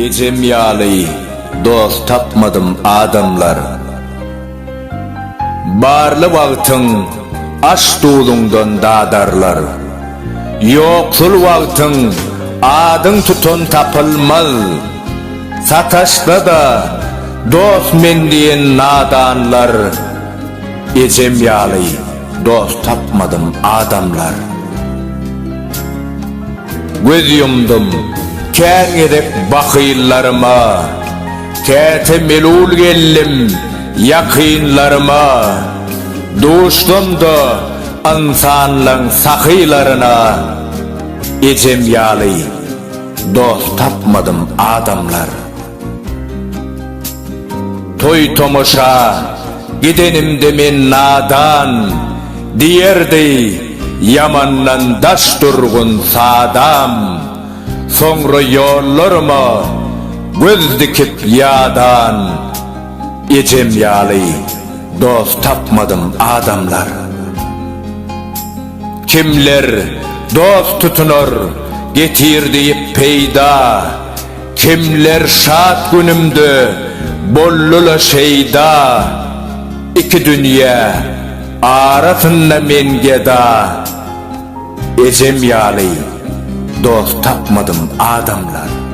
Ejem ýaly dost tapmadym adamlar. Barly wagtyň aş duzuňdan dadarlar. Ýoksul wagtyň adyň tutan tapylmaz. Sataşsa-da dost men diýen nadanlar. Ejem ýaly dost tapmadym adamlar. Göz ýumdum kän gezek bahyllaryma, Käte melul geldim ýakynlaryma, Duşsam-da ynsanlaň sahylaryna, Ejem ýaly dost tapmadym adamlar. Toý-tomaşa gidenimde men nadan, Diýerdi, Ýamandan daş durgun sadam. Soňra ýollaryma göz dikip ýadan, Ejem ýaly dost tapmadym adamlar. Kimler dost tutunar getir diýip peýda, Kimler şat günümde boldy-la şeýda, Iki dünýä arasynda men geda, Ejem ýaly dost tapmadym adamlar.